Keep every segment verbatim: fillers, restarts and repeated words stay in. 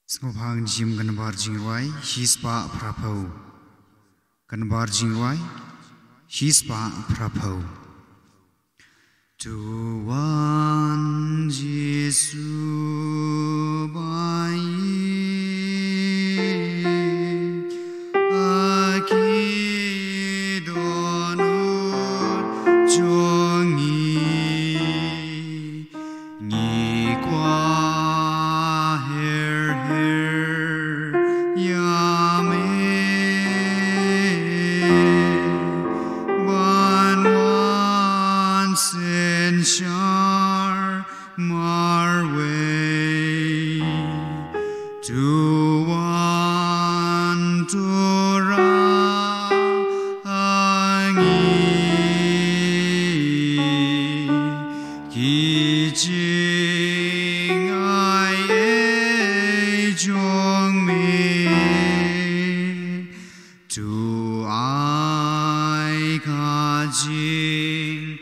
Sngewbha ngin shim ka namba jingrwai shispah phraphew. Ka namba jingrwai shispah phraphew. To wan Jisu ba ïeit, ha ki dohnud jong ngi. Ngi kwah her her ïa me, ban wan synshar marwei. To wan to rah ha ngi ki jingai-ei jong me. To ai ka jingai-ei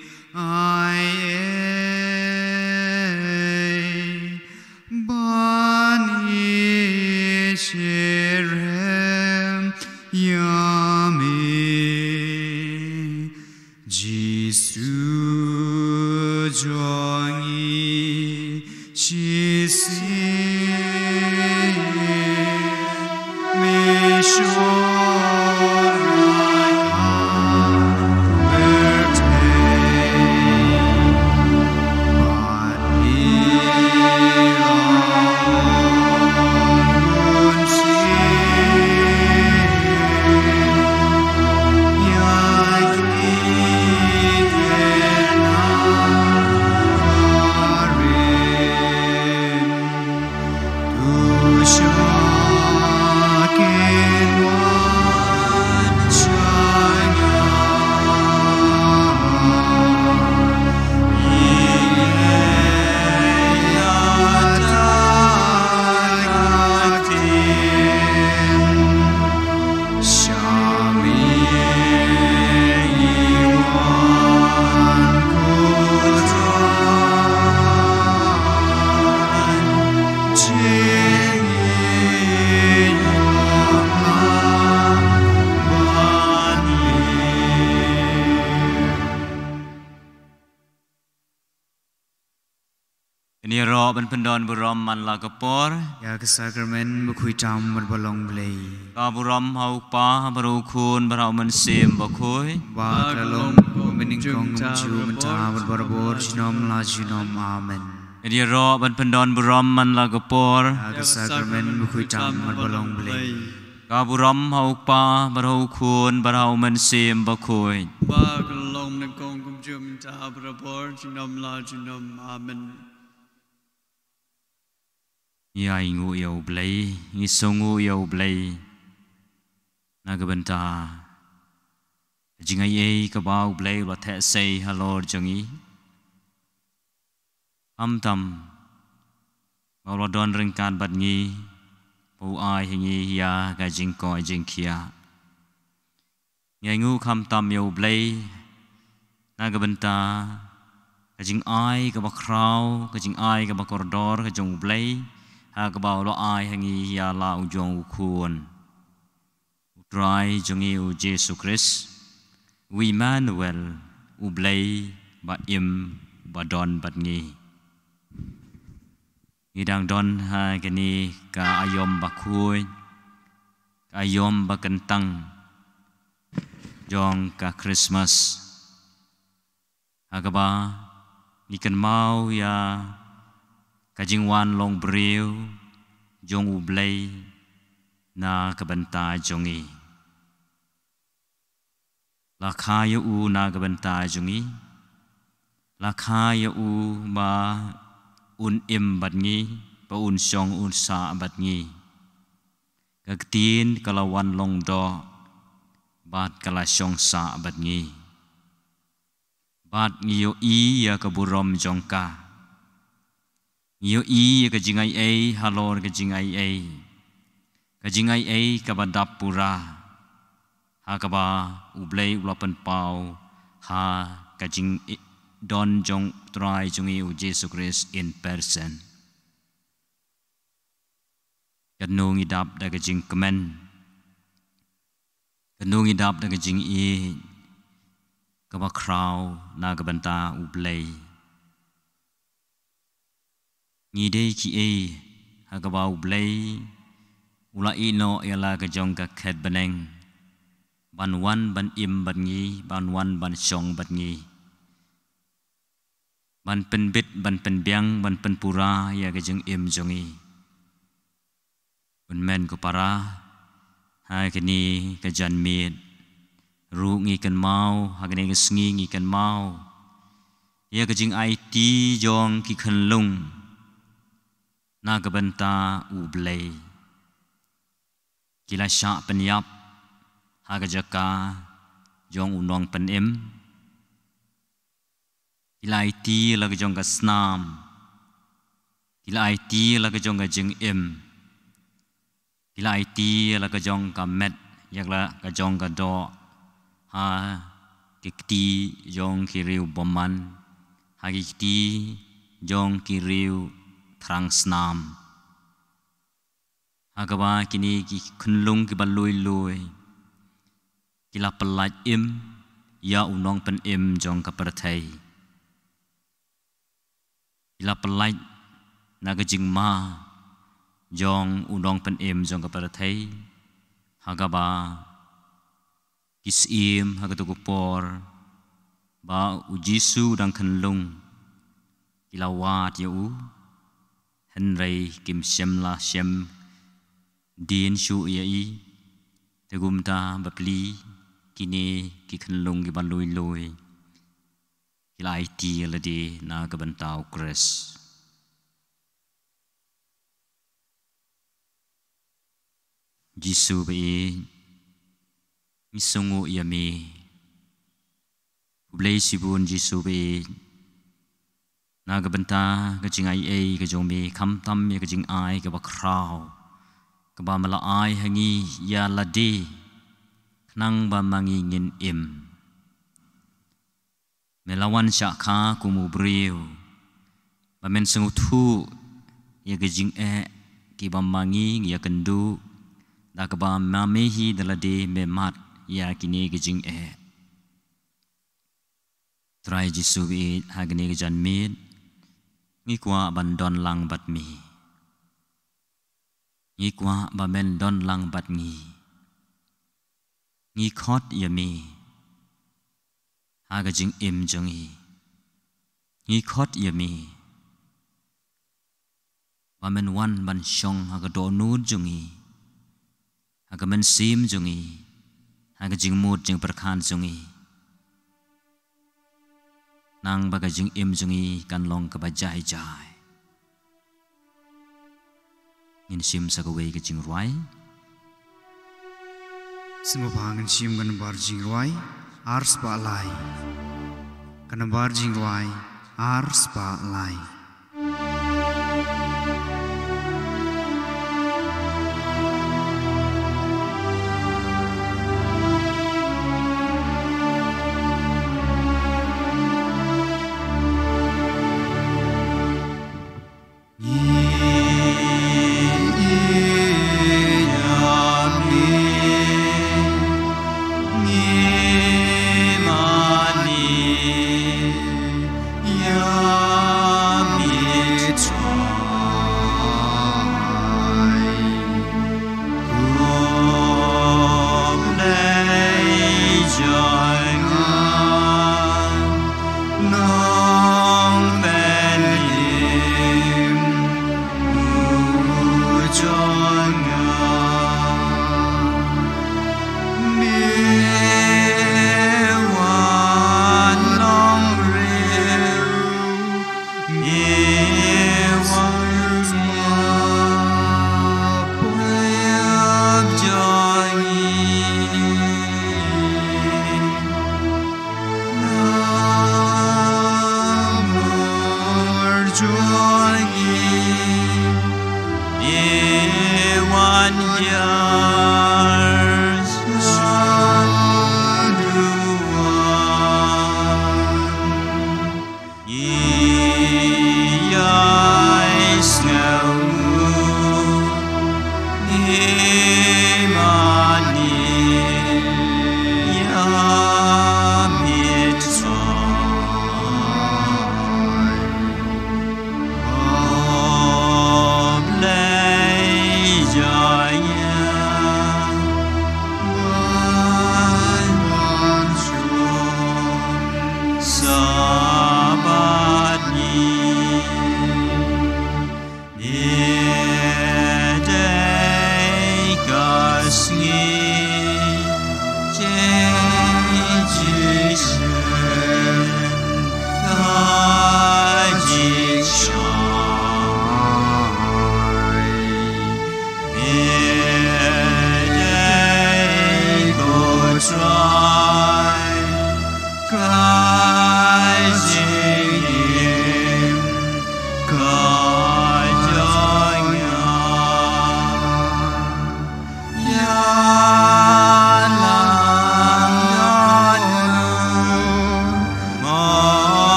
ban ïeit shitrhem ïa me. Jisu jong ngi, shisien me shong ha ka pyrthei. Bad ngi la ong bun sien ïa ki kynrad barim. Ngin ïaroh ban pyndon burom man la ka por ïa ka sakramen bakhuid tam bad balong Blei. Ka burom ha u Kpa, bad ha u Khun, bad ha u Mynsiem Bakhuid. Ba ka la long, mynnyngkong, kumjuh, mynta bad barabor, junom la junom. Amen. Ngin ïaroh ban pyndon burom man la ka por ïa ka sakramen bakhuid tam bad balong Blei. Ka burom ha u Kpa, bad ha u Khun, bad ha u Mynsiem Bakhuid. Ba ka la long mynnyngkong, kumjuh, mynta, barabor, junom la junom. Amen. Ngi ainguh ïa u Blei, ngi sngewnguh ïa u Blei na ka bynta ka jingai-ei kaba u Blei u la theh sei halor jong ngi. Khamtam ba u la don ryngkat bad ngi, ba u ai ha ngi ïa ka jingkoit jingkhiah. Ngi ainguh khamtam ïa u Blei na ka bynta ka jingai kaba khraw, ka jingai kaba kordor ka jong u Blei, ha kaba u la ai ha ngi ïa la u jong u Khun, u Trai jong ngi u Jisu Khrist, u Immanuel, u Blei ba im ba don bad ngi. Ngi dang don ha kane ka aïom bakhuid, ka aïom bakyntang jong ka Christmas, ha kaba ngi kynmaw ïa ka jingwan long briew jong u Blei na ka bynta jong ngi. La kha ïa u na ka bynta jong ngi. La kha ïa u ba un im bad ngi, ba un shong un sah bad ngi. Ka ktien ka la wan long doh bad ka la shong sah bad ngi. Bad ngi ïohi ïa ka burom jong ka. Ngi ïohi ïa ka jingai-ei halor ka jingai-ei, ka jingai-ei kaba dap pura, ha kaba u Blei u la pynpaw ha ka jingdon jong u Trai jong ngi u Jisu Khrist in person. Kano ngi dap da ka jingkmen, kano ngi dap da ka jingïeit kaba khraw na ka bynta U Blei. Ngi dei kiei ha kaba U Blei u la ïehnoh ïa la ka jong ka khet bneng ban wan ban im bad ngi, ban wan ban shong bad ngi, ban pynbit, ban pynbiang, ban pynpura ïa ka jingim jong ngi. Kynmen ko para, ha kane ka janmiet ruh ngi kynmaw, ha kane ka sngi ngi kynmaw ïa ka jingaiti jong ki khunlung na ka bynta U Blei. Ki la shah pynïap ha ka jaka jong u nongpynim. Ki la aiti la ka jong ka snam. Ki la aiti la ka jong ka jingim. Ki la aiti la ka jong ka met, ïa la ka jong ka doh ha ki kti jong ki riew bymman, ha ki kti jong ki riew thrang snam. Ha kaba kine ki khunlung kiba lui lui ki la pyllait im ïa u nongpynim jong ka pyrthei. Ki la pyllait na ka jingma jong u nongpynim jong ka pyrthei. Ha kaba ki siem ha kato ka por ba U Jisu u dang khunlung, ki la wad ïa u, hynrei kim shym la shym dien shuh ïa i. Te kumta bapli kine ki khunlung kiba lui lui ki la aiti ïa lade na ka bynta U Khrist. Jisu ba ïeit, ngi sngewnguh ïa me. Khublei shibun Jisu ba ïeit, na ka bynta ka jingai ei ka jong me, khamtam ïa ka jingai kaba khraw kaba me la ai ha ngi ïa lade, khnang ba ma ngi ngin im. Me la wan shah kha kum u briew ba men sngewthuh ïa ka jingeh kiba ma ngi ngi ïakynduh, da kaba ma me hi da lade me mad ïa kine ki jingeh. Trai Jisu ba ïeit, ha kane ka janmiet ngi kwah ban don lang bad me. Ngi kwah ba men don lang bad ngi. Ngi khot ïa me ha ka jingim jong ngi. Ngi khot ïa me ba men wan ban shong ha ka dohnud jong ngi, ha ka mynsiem jong ngi, ha ka jingmut jingpyrkhat jong ngi. Nang ba ka jingim jong ngi kan long kaba jai jai. Ngin shim sa kawei ka jingrwai. Sngewbha ngin shim ka nambar jingrwai ar spah lai. Ka nambar jingrwai ar spah lai.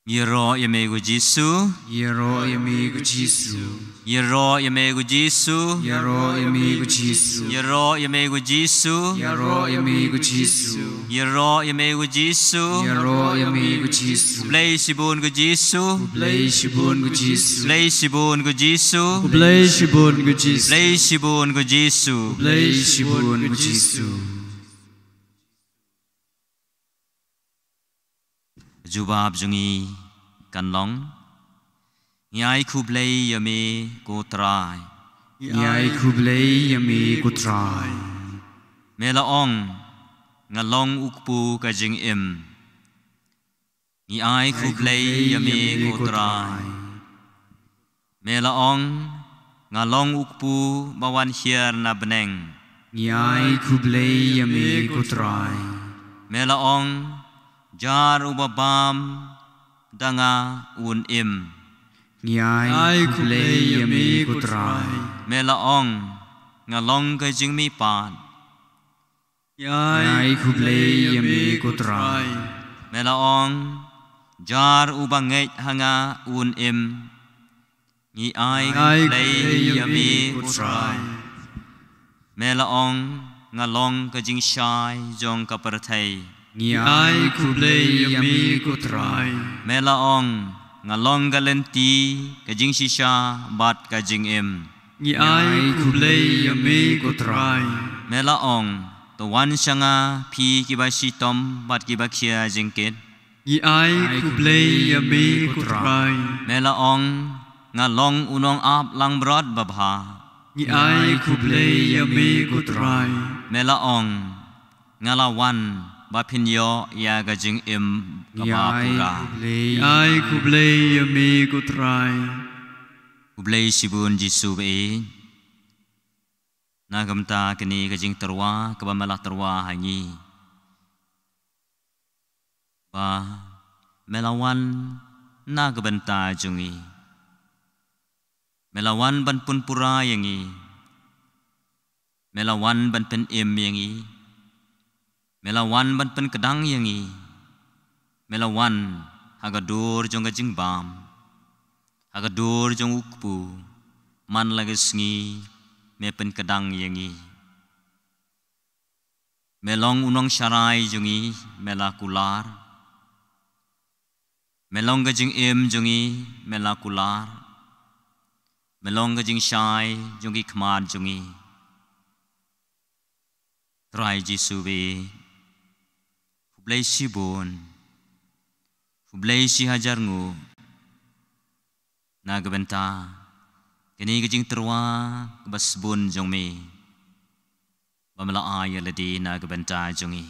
Ïaroh ïa me ko Jisu. Ïaroh ïa me ko Jisu. Ïaroh ïa me ko Jisu. Ïaroh ïa me ko Jisu. Ïaroh ïa me ko Jisu. Ïaroh ïa me ko Jisu. Ïaroh ïa me ko Jisu. Ïaroh ïa me ko Jisu. Khublei shibun ko Jisu. Khublei shibun ko Jisu. Khublei shibun ko Jisu. Khublei shibun ko Jisu. Khublei shibun ko Jisu. Khublei shibun ko Jisu. Jubab jong ngi kan long: Ngi ai khublei ïa me ko Trai. Ngi ai khublei ïa me ko Trai. Me la ong, nga long u kpu ka jingim. Ngi ai khublei ïa me ko Trai. Me la ong, nga long u kpu ba wan hiar na bneng. Ngi ai khublei ïa me ko Trai. Me la ong, jar uba bam da nga un im. Ngi ai khublei ïa me ko Trai. Me la ong, nga long ka jingmihpat. Ngi ai khublei ïa me ko Trai. Me la ong, jar uba ngeit ha nga un im. Ngi ai khublei ïa me ko Trai. Me la ong, nga long ka jingshai jong ka pyrthei. Ngi ai khublei ïa me ko Trai. Me la ong, nga long ka lynti, ka jingshisha bad ka jingim. Ngi ai khublei ïa me ko Trai. Me la ong, to wan sha nga phi kiba shitom bad kiba khia jingkit. Ngi ai khublei ïa me ko Trai. Me la ong, nga long u nongap langbrot babha. Ngi ai khublei ïa me ko Trai. Me la ong, nga la wan ba phin ïoh ïa ka jingim kaba pura. Ngi ai khublei ïa me ko Trai. Khublei shibun Jisu ba ïeit. Na ka bynta kane ka jingtyrwa kaba me la tyrwa ha ngi. Ba me la wan na ka bynta jong ngi. Me la wan ban pynpura ïa ngi. Me la wan ban pynim ïa ngi. Me la wan ban pynkdang ïa ngi. Me la wan ha ka dur jong ka jingbam, ha ka dur jong u kpu. Man la ka sngi me pynkdang ïa ngi. Me long u nongsharai jong ngi, me la kular. Me long ka jingim jong ngi, me la kular. Me long ka jingshai jong ki khmat jong ngi. Trai Jisu ba ïeit, khublei shibun. Khublei shihajar nguh na ka bynta kane ka jingtyrwa kaba sbun jong me, ba me la ai ïa lade na ka bynta jong ngi.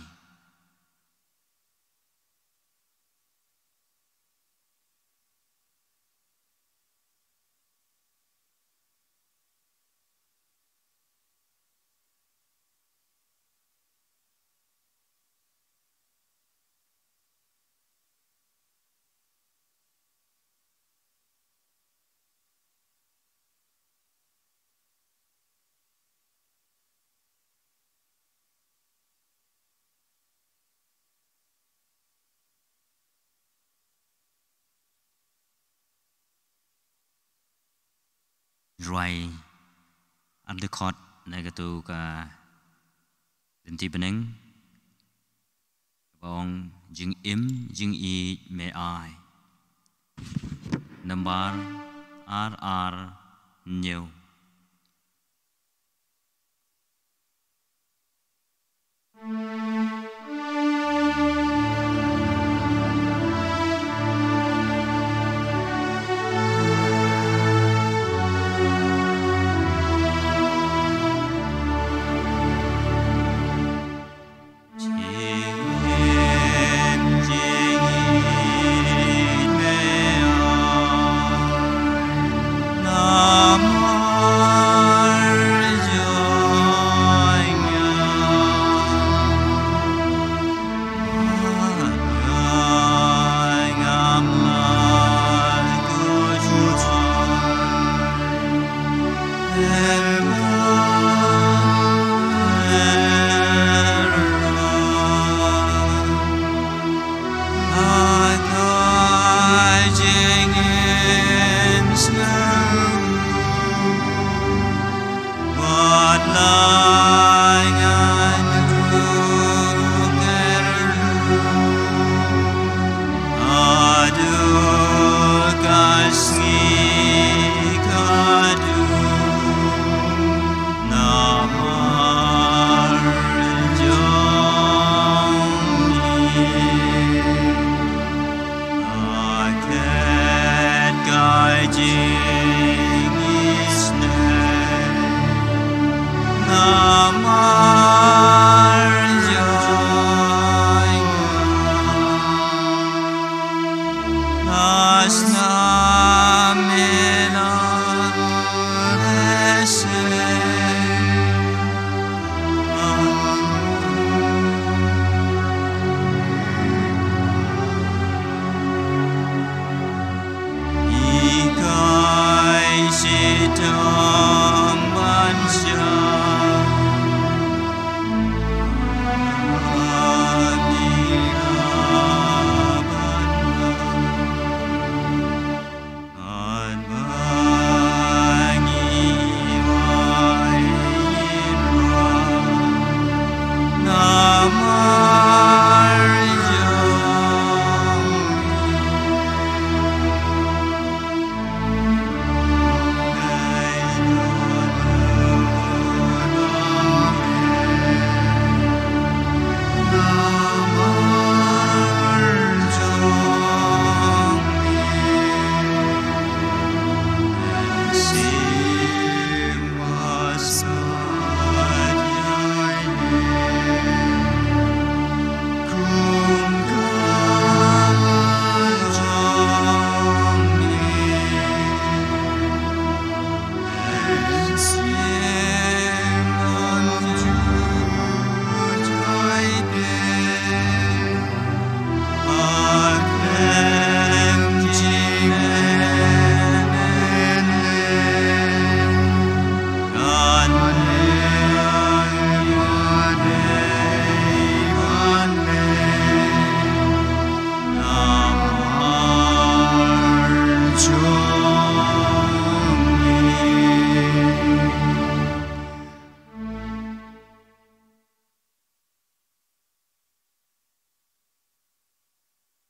Rwai ar dkhot na katu ka lynti bneng. Kaba ong jingim jingïeit me ai. Nambar ar ar hynñiew.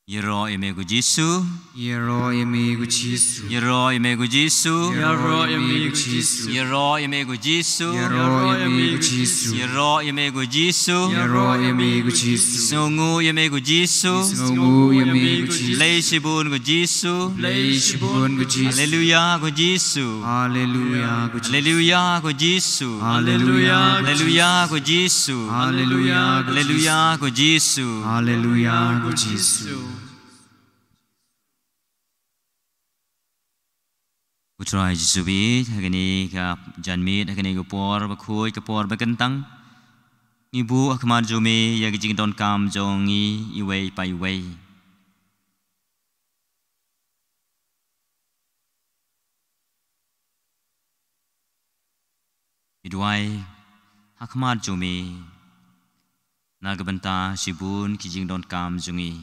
Ïaroh ïa me ko Jisu. Ïaroh ïa me ko Jisu. Ïaroh ïa me ko Jisu. Ïaroh ïa me ko Jisu. Ïaroh ïa me ko Jisu. Ïaroh ïa me ko Jisu. Ïaroh ïa me ko Jisu. Sngewnguh ïa me ko Jisu. Sngewnguh ïa me ko Jisu. Leit shibun ko Jisu. Leit shibun ko Jisu. Haleluya ko Jisu. Haleluya ko Jisu. Haleluya ko Jisu. Haleluya ko Jisu. Haleluya ko Jisu. Haleluya ko Jisu. Haleluya ko Jisu. U Trai Jisu bad ha kane ka janmiet, ha kane ka por bakhuid, ka por bakyntang, ngi buh ha khmat jong me ïa ka jingdonkam jong ngi iwei pa iwei. Ngi duwai ha khmat jong me na ka bynta shibun ki jingdonkam jong ngi.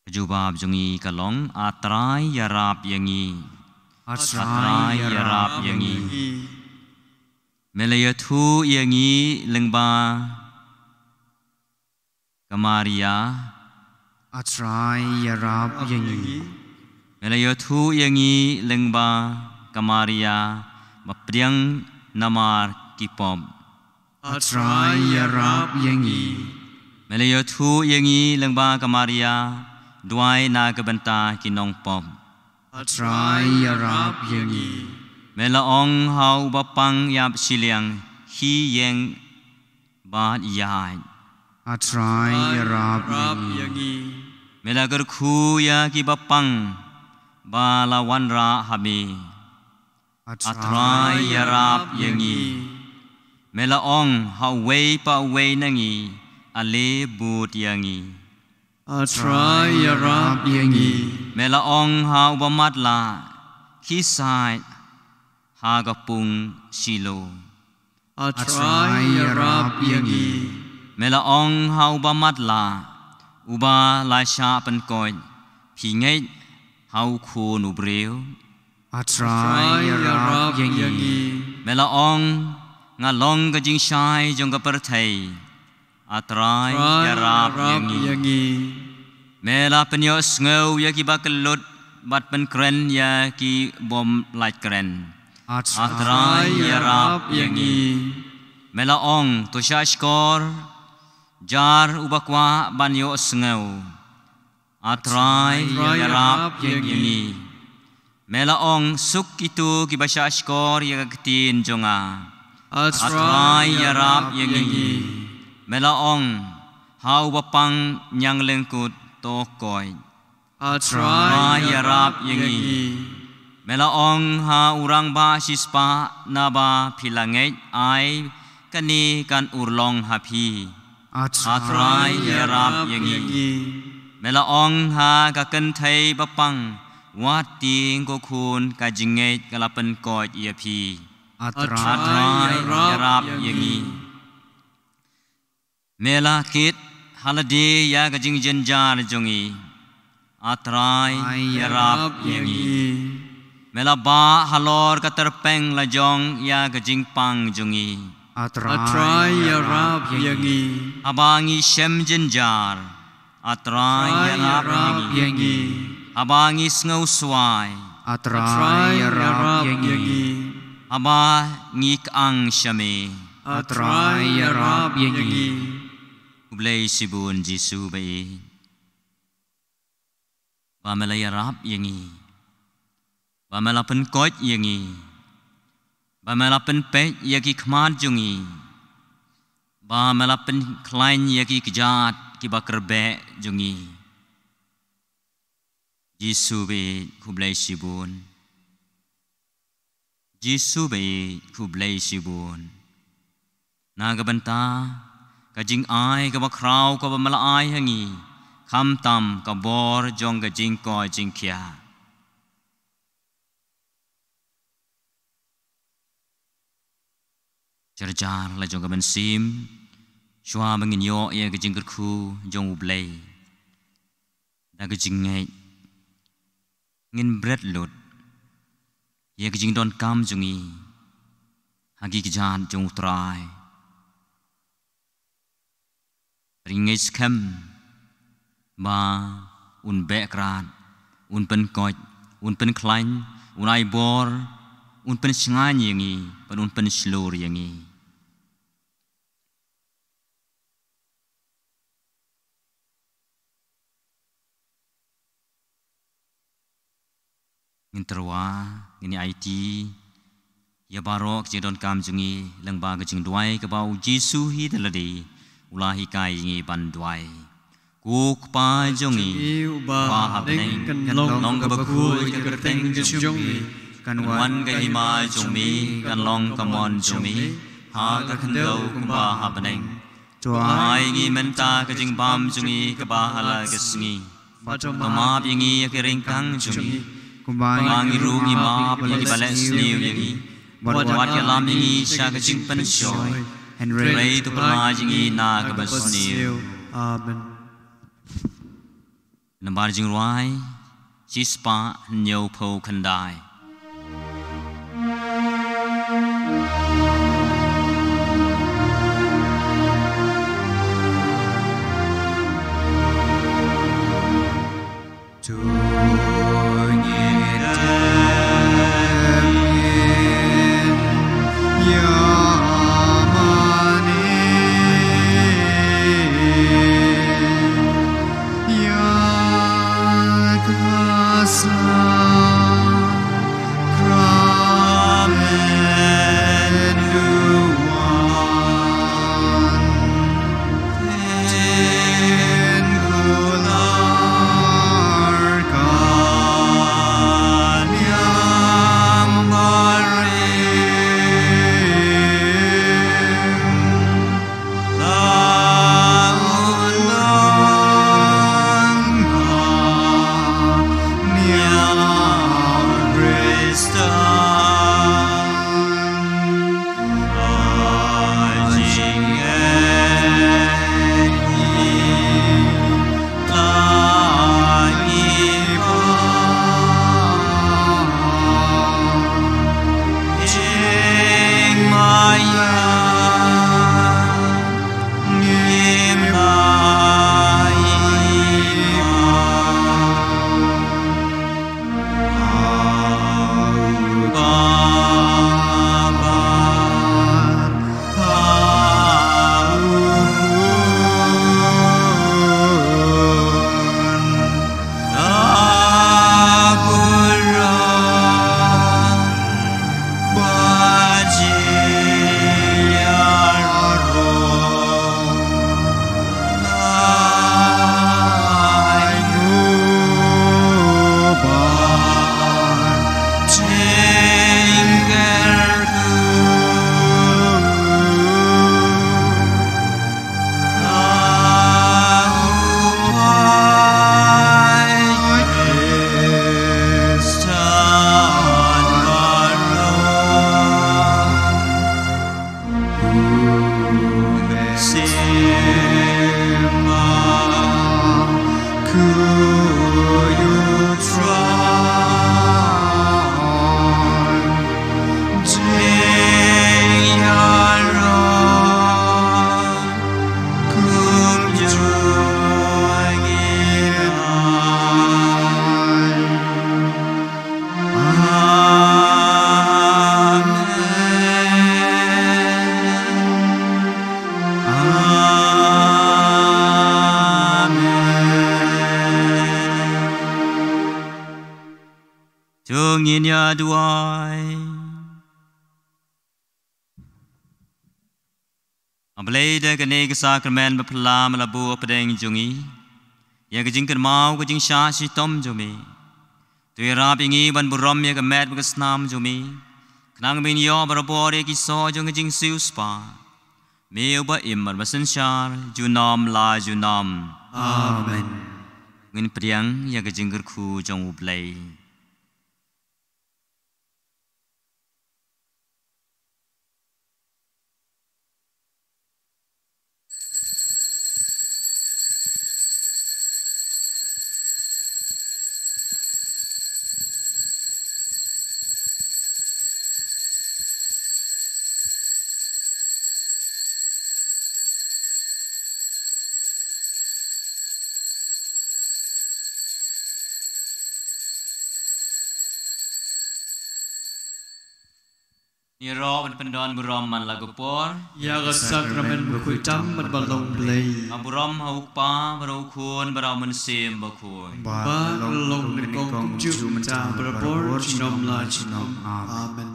Ka jubab jong ngi ka long, A Trai, ïarap ïa ngi. A Trai, ïarap ïa ngi. Me la ïathuh ïa ngi lyngba ka Maria. A Trai, ïarap ïa ngi. Me la ïathuh ïa ngi lyngba ka Maria bapdiang namar ki pop. A Trai, ïarap ïa ngi. Me la ïathuh ïa ngi lyngba ka Maria duwai na ka bynta ki nongpop. A Trai, ïarap ïa ngi. Me la ong ha uba pang ïap shiliang, khie ïeng bad ïaid. A Trai, ïarap ïa ngi. Me la kyrkhu ïa kiba pang ba la wanrah ha me. A Trai, ïarap ïa ngi. Me la ong ha uwei pa uwei na ngi, ale bud ïa ngi. A Trai, ïarap ïa ngi. Me la ong ha uba matlah, khie sait ha ka pung Shilo. A Trai, ïarap ïa ngi. Me la ong ha uba matlah, uba la shah pynkoit, phi ngeit ha u Khun u briew. A Trai, ïarap ïa ngi. Me la ong, nga long ka jingshai jong ka pyrthei. A Trai, ïarap ïa ngi. Me la pynïohsngew ïa kiba kyllut bad pynkren ïa ki bym lait kren. A Trai, ïarap ïa ngi. Me la ong, to shahshkor, jar uba kwah ban ïohsngew. A Trai, ïarap ïa ngi. Me la ong, suk kito kiba shahshkor ïa ka ktien jong nga. A Trai, ïarap ïa ngi. Me la ong ha uba pang ñianglyngkut, to koit. A Trai, ïarap ïa ngi. Me la ong ha u rangbah shispah, naba phi la ngeit, ai kane kan urlong ha phi. A Trai, ïarap ïa ngi. Me la ong ha ka kynthei ba pang, wat tieng ko khun, ka jingngeit ka la pynkoit ïa phi. A Trai, ïarap ïa ngi. Me la kit ha lade ïa ka jingjynjar jong ngi. A Trai, ïarap ïa ngi. Me la bah halor ka tyrpeng lajong ïa ka jingpang jong ngi. A Trai, ïarap ïa ngi. Haba ngi shem jynjar. A Trai, ïarap ïa ngi. Haba ngi sngewswai. A Trai, ïarap ïa ngi. Haba ngi kyang sha me. A Trai, ïarap ïa ngi. Khublei shibun Jisu ba ïeit. Ba me la ïarap ïa ngi. Ba me la pynkoit ïa ngi. Ba me la pynpeit ïa ki khmat jong ngi. Ba me la pynkhlaiñ ïa ki kjat kiba kyrpang jong ngi. Jisu ba ïeit, khublei shibun. Jisu ba ïeit, khublei shibun. Na ka bynta ka jingai kaba khraw kaba me la ai ha ngi, khamtam ka bor jong ka jingkoit jingkhiah. Jar jar la jong ka mynsiem, shuwa ba ngin ïoh ïa ka jingkyrkhu jong U Blei. Da ka jingngeit ngin bret lut ïa ka jingdonkam jong ngi ha ki kjat jong U Trai. Ring ngi skhem ba un beh krad, un pynkoit, un pynkhlaiñ, un ai bor, un pynshngaiñ ïa ngi, bad un pynshlur ïa ngi. Ngin tyrwa, ngin ïa aiti ïa baroh ka jingdonkam jong ngi lyngba ka jingduwai kaba U Jisu hi da lade u la hikai ïa ngi ban duwai. Ko Kpa jong ngi uba ha bneng, kan long kaba khuid ka kyrteng jong me, kan wan ka hima jong me, kan long ka mon jong me ha ka khyndew kumba ha bneng. To ai ngi mynta ka jingbam jong ngi kaba ha la ka sngi. Bad to map ïa ngi ïa ki ryngkang jong ngi, kumba ngi ruh ngi map ïa kiba leh sniew ïa ngi. Bad wat ïalam ïa ngi sha ka jingpynshoi, hynrei to pynlait ïa ngi na kaba sniew. Amen. Nambar jingrwai shispah hynñiewphew khyndai. To ngin ïa duwai. A Blei, da kane ka sakramen ba phylla me la buh hapdeng jong ngi ïa ka jingkynmaw ka jingshah shitom jong me, to ïarap ïa ngi ban burom ïa ka met bad ka snam jong me, khnang ba ngin ïoh barabor ïa ki soh jong ka jingsiewspah. Me uba im bad ba synshar junom la junom. Amen. Ngin pdiang ïa ka jingkyrkhu jong U Blei. Ngi ïaroh ban pyndon burom man la ka por ïa ka sakramen bakhuid tam bad ba long Blei. Nga burom ha U Kpa bad ha U Khun bad ha U Mynsiem Bakhuid. Ba ka long nyngkong kumjuh mynta bad barabor junom la junom. Amen.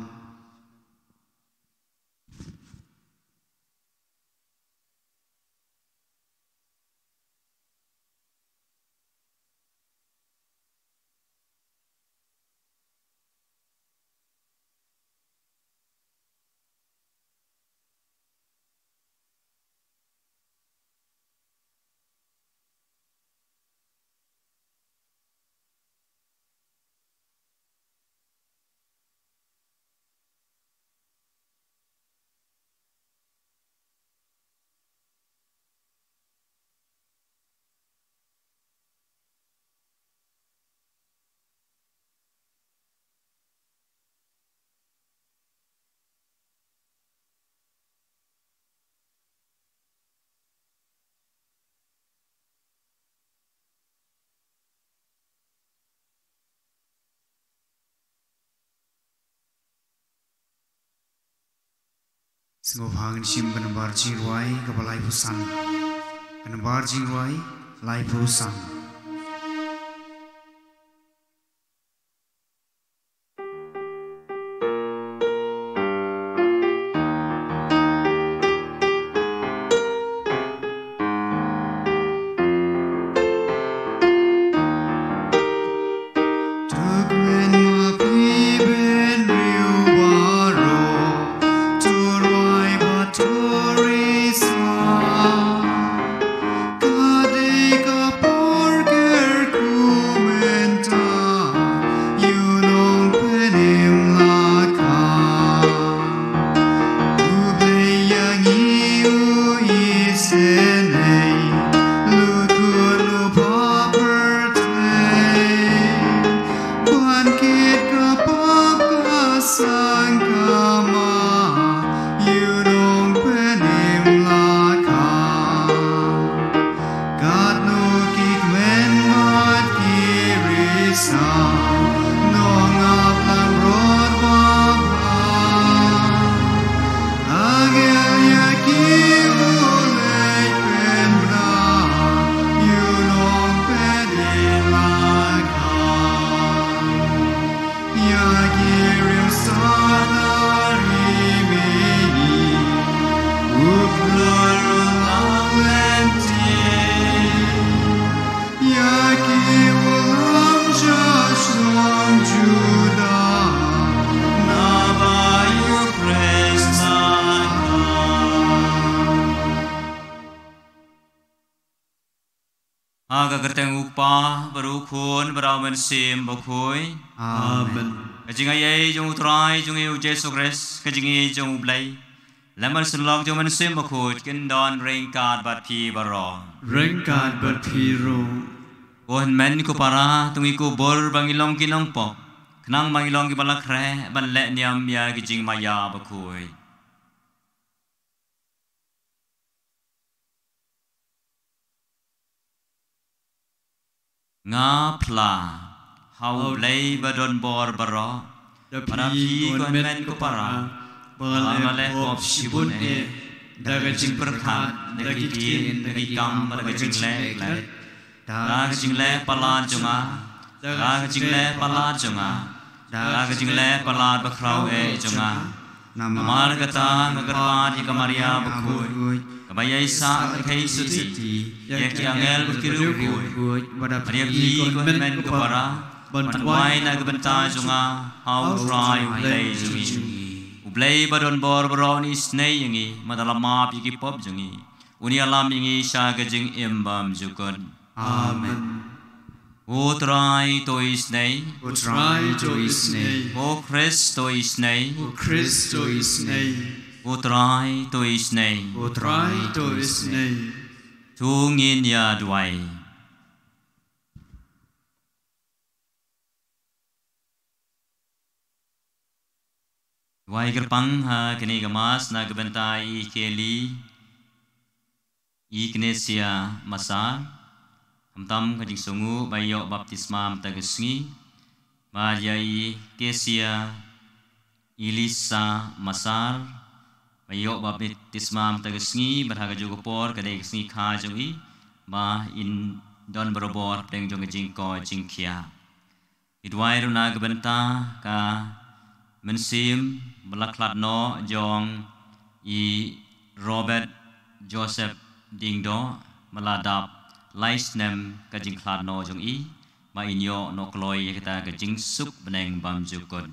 Sngewbha ngin shim ka nambar jingrwai kaba laiphew san. Ka nambar jingrwai laiphew san. Ka dei ka por kyrkhu mynta, ïa u nongpynim la kha. U Blei ïa ngi u isynei, lut khun u ba pyrthei. Ban kit ka pop ka sangkama, ïa u nongpynim la kha. Katno ki kmen bad ki risa, nongap langbrot ba bha. Angel ïa ki u leit pynbna, ïa u nongpynim la kha. Ïa ki riewstad na ri mihngi, u khlur u lang lynti. Ïa ki u lam sha shnong Judah, naba ïa u Khrist la kha. Ha ka kyrteng u Kpa, bad u Khun, bad u Mynsiem Bakhuid. Amen. Ka jingaiei jong u Trai jong ngi u Jisu Khrist, ka jingïeit jong u Blei, Lem bad synlong jong u Mynsiem Bakhuid kin don ryngkat bad phi baroh. Ryngkat bad phi ruh. Ko hynmen ko para, to ngi kubur ba ngi long ki nongpop, khnang ba ngi long kiba la khreh ban leh niam ïa ki jingmaïa bakhuid. Nga phla ha U Blei ba don bor baroh, da phi ko hynmen ko para, ba nga la leh pop shibun eh, da ka jingpyrkhat, da ki ktien, da ki kam, da ka jingleh klet, da ka jingleh palat jong nga, da ka jingleh palat jong nga, da ka jingleh palat bakhraw eh jong nga. Namar kata nga kyrpad ïa ka Maria bakhuid, kaba ïaisah ka kei suti ïa ki angel bad ki riewkhuid, bad ïa phi ko hynmen ko para, ban duwai na ka bynta jong nga ha U Trai U Blei jong ngi. U Blei ba don bor baroh un isynei ïa ngi, bad un ïalam ïa ki pop jong ngi, un ïalam ïa ngi sha ka jingim bymjukut. Amen. Ko Trai to isynei. Ko Trai to isynei. Ko Khrist to isynei. Ko Khrist to isynei. Ko Trai to isynei. Ko Trai to isynei. To ngin ïa duwai. Duwai kyrpang ha kane ka Mass na ka bynta i Kelly Ignacia Massar, khamtam ka jingsngewnguh ba ïoh baptisma mynta ka sngi, bad ïa i Kesia Elisa Massar, ba ïoh baptisma mynta ka sngi, bad ha kajuh ka por ka dei ka sngi kha jong i, ba in don barabor hapdeng jong ka jingkoit jingkhiah. Ngi duwai ruh na ka bynta ka mynsiem ba la khlad noh jong i Robert Joseph Diengdoh, ba la dap lai snem ka jingkhlad noh jong i, ba in ïoh noh kloi ïa kata ka jingsuk bneng bymjukut.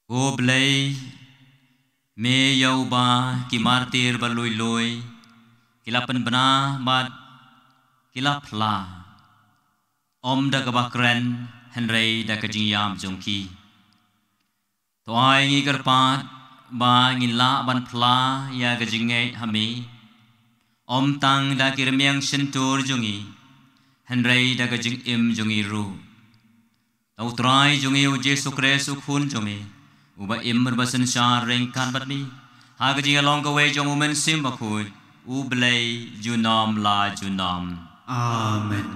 Ko Blei, me ïa uba ki martir ba lui lui ki la pynbna bad ki la phla, ym da kaba kren, hynrei da ka jingïap jong ki. To ai ngi kyrpad ba ngin lah ban phla ïa ka jingngeit ha me, ym tang da ki rmiang shyntur jong ngi, hynrei da ka jingim jong ngi ruh. Da U Trai jong ngi U Jisu Khrist U Khun jong me, uba im bad ba synshar ryngkat bad me, ha ka jingïalong kawei jong U Mynsiem Bakhuid, U Blei junom la junom. Amen.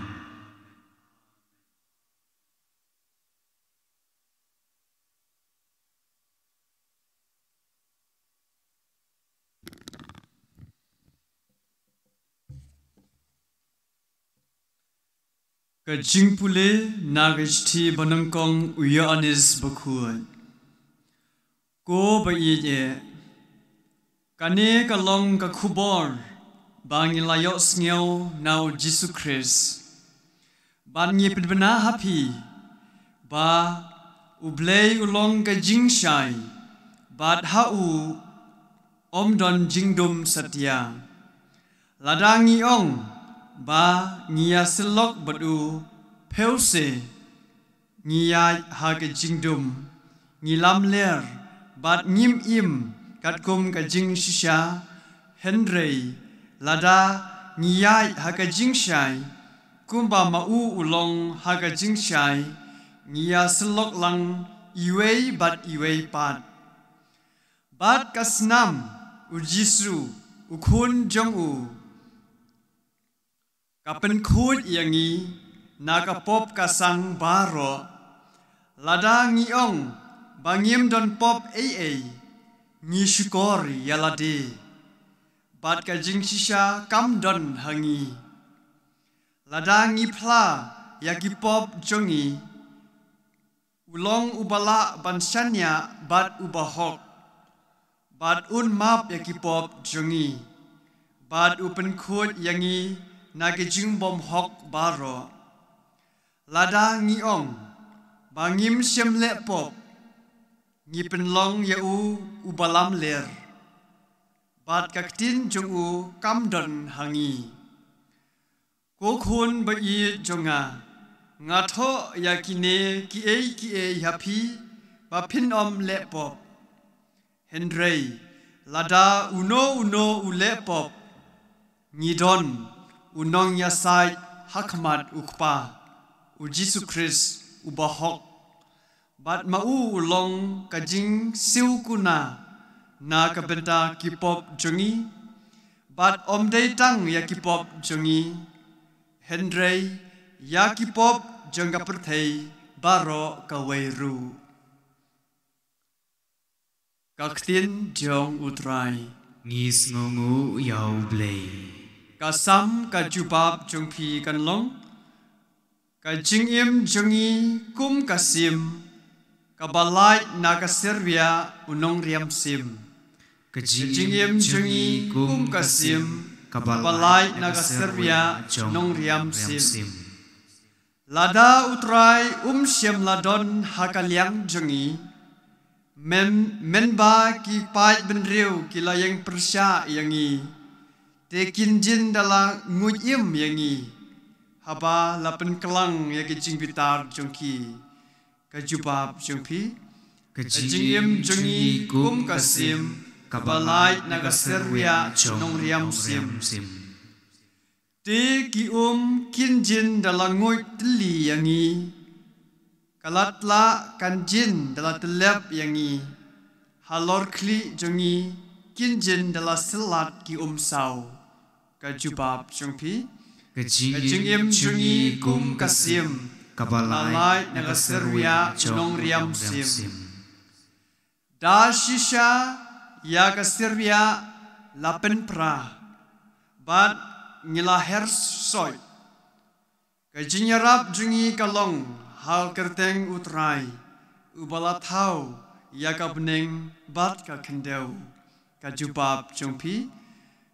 Ka jingpule na ka shithi ba nyngkong u Ïoannis Bakhuid. Ko ba ïeit eh, kane ka long ka khubor ba ngi la ïohsngew na U Jisu Khrist, bad ngi pynbna ha phi ba U Blei u long ka jingshai, bad ha u ym don jingdum satia. Lada ngi ong ba ngi ïasyllok bad u, phewse ngi ïaid ha ka jingdum, ngi lamler bad ngim im katkum ka jingshisha. Hynrei lada ngi ïaid ha ka jingshai, kumba ma u u long ha ka jingshai, ngi ïasyllok lang iwei bad iwei pat, bad ka snam U Jisu U Khun jong u ka pynkhuid ïa ngi na ka pop ka sang baroh. Lada ngi ong ba ngim don pop ei ei, ngi shukor ïa lade, bad ka jingshisha kam don ha ngi. Lada ngi phla ïa ki pop jong ngi, u long uba lah ban shaniah bad uba hok, bad un map ïa ki pop jong ngi, bad u pynkhuid ïa ngi na ki jingbymhok baroh. Lada ngi ong ba ngim shym leh pop, ngi pynlong ïa u uba lamler, bad ka ktien jong u kam don ha ngi. Ko khun ba ïeit jong nga, nga thoh ïa kine kiei kiei ha phi ba phin ym leh pop. Hynrei lada uno uno u leh pop, ngi don u nongïasaid ha khmat u Kpa, u Jisu Khrist u bahok. Bad ma u u long ka jingsiew kuna na ka bynta ki pop jong ngi, bad ym dei tang ïa ki pop jong ngi, hynrei ïa ki pop jong ka pyrthei baroh kawei ruh. Ka ktien jong U Trai. Ngi sngewnguh ïa U Blei. Ka Salm ka jubab jong phi kan long: Ka jingim jong ngi kum ka sim, kaba lait na ka syrwiah u nongriam sim. Ka jingim jong ngi kum ka sim, kaba lait na ka syrwiah u nongriam sim. Lada U Trai um shym la don ha ka liang jong ngi, men, men ba ki paid bynriew ki la ïeng pyrshah ïa ngi, te kin jin da la nguid im ïa ngi, haba la pynklang ïa ki jingbitar jong ki. Ka jubab jong phi. Ka jingim jong ngi kum ka sim, kaba lait na ka syrwiah u nongriam sim. Te ki um kin jin da la nguid tylli ïa ngi. Ka latlah kan jin da la tyllep ïa ngi. Halor khlieh jong ngi kin jin da la syllat ki um saw. Ka jubab jong phi. Ka jingim jong ngi kum ka sim, kaba lait na ka syrwiah u nongriam sim. Da shisha ïa ka syrwiah la pynpra, bad ngi la her soit. Ka jingïarap jong ngi ka long ha kyrteng U Trai, uba la thaw ïa ka bneng bad ka khyndew. Ka jubab jong phi.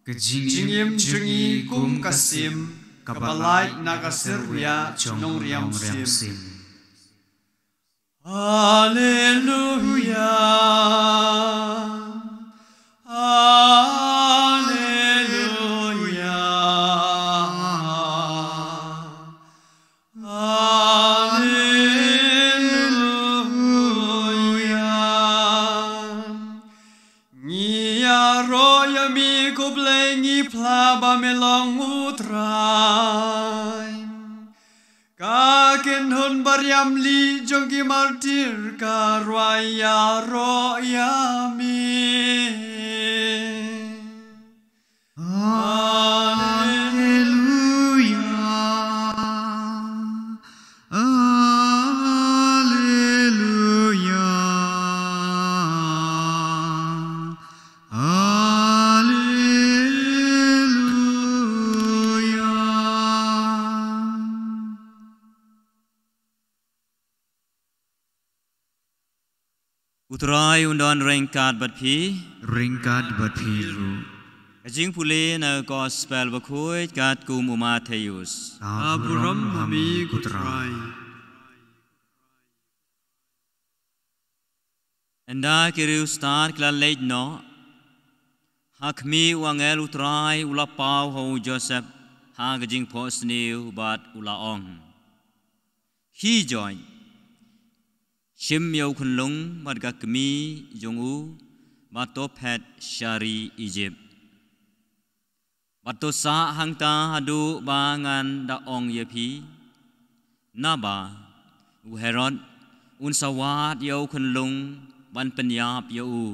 Ka jingim jong ngi kum ka sim, kaba lait na ka syrwiah u nongriam sim. Alleluia. Alleluia. Alleluia. Ngi ïaroh ïa me ko Blei, ngi phla ba me long U Trai. Ka kynhun ba riam lieh jong ki martir ka rwai ïaroh ïa me. Alleluia. Alleluia. Alleluia. U Trai un don ryngkat bad phi. Ryngkat bad phi ruh. Ka jingpule na ka Gospel bakhuid katkum u Mathaios. Ka burom ha me ko Trai. Ynda ki riewstad ki la leit noh, ha khmih u angel U Trai u la paw ha u Joseph ha ka jingphohsniew bad u la ong: Khie joit, shim ïa u khunlung bad ka kmie jong u, bad to phet sha ri Ijipt. Bad to sah hangta haduh ba ngan da ong ïa phi. Naba u Herod un sa wad ïa u khunlung ban pynïap ïa u.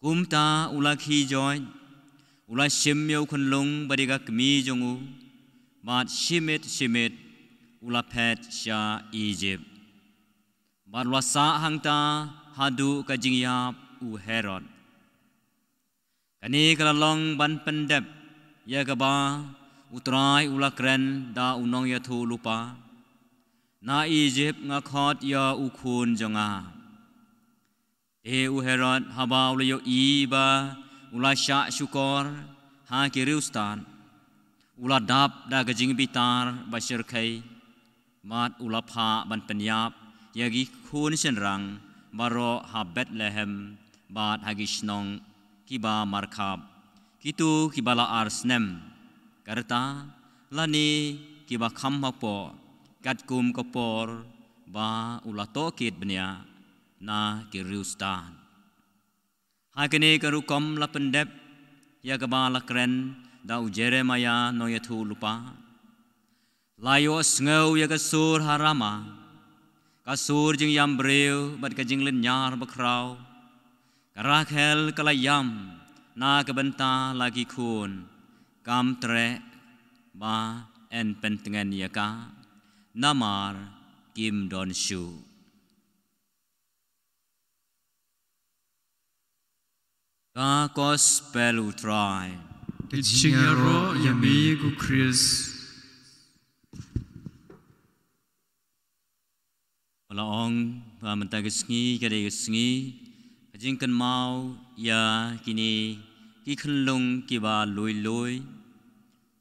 Kumta u la khie joit, u la shim ïa u khunlung bad ïa ka kmie jong u, bad shimet shimet u la phet sha Ijipt. Bad u la sah hangta haduh ka jingïap u Herod. Kane ka la long ban pyndep ïa kaba U Trai u la kren da u nongïathuhlypa: Na Ijipt nga khot ïa u khun jong nga. Te u Herod haba u la ïohi ba u la shah shukor ha ki riewstad, u la dap da ka jingbitar ba shyrkhei, bad u la phah ban pynïap ïa ki khun shynrang baroh ha Bethlehem bad ha ki shnong kiba markhap, kito kiba la ar snem, ka rta lane kiba kham hapoh, katkum ka por ba u la tohkit bniah na ki riewstad. Ha kane ka rukom la pyndep ïa kaba la kren da u Jeremaïah nongïathuhlypa. La ïohsngew ïa ka sur ha Rama, ka sur jingïam briew bad ka jinglynñiar bakhraw. Ka Rakhel ka la ïam na ka bynta la ki khun, kam treh ba yn pyntngen ïa ka, namar kim don shuh. Ka Gospel u Trai. Ka jingïaroh ïa me ko Khrist. Ba la ong ba mynta ka sngi ka dei ka sngi ka jingkynmaw ïa kine ki khyllung kiba lui lui,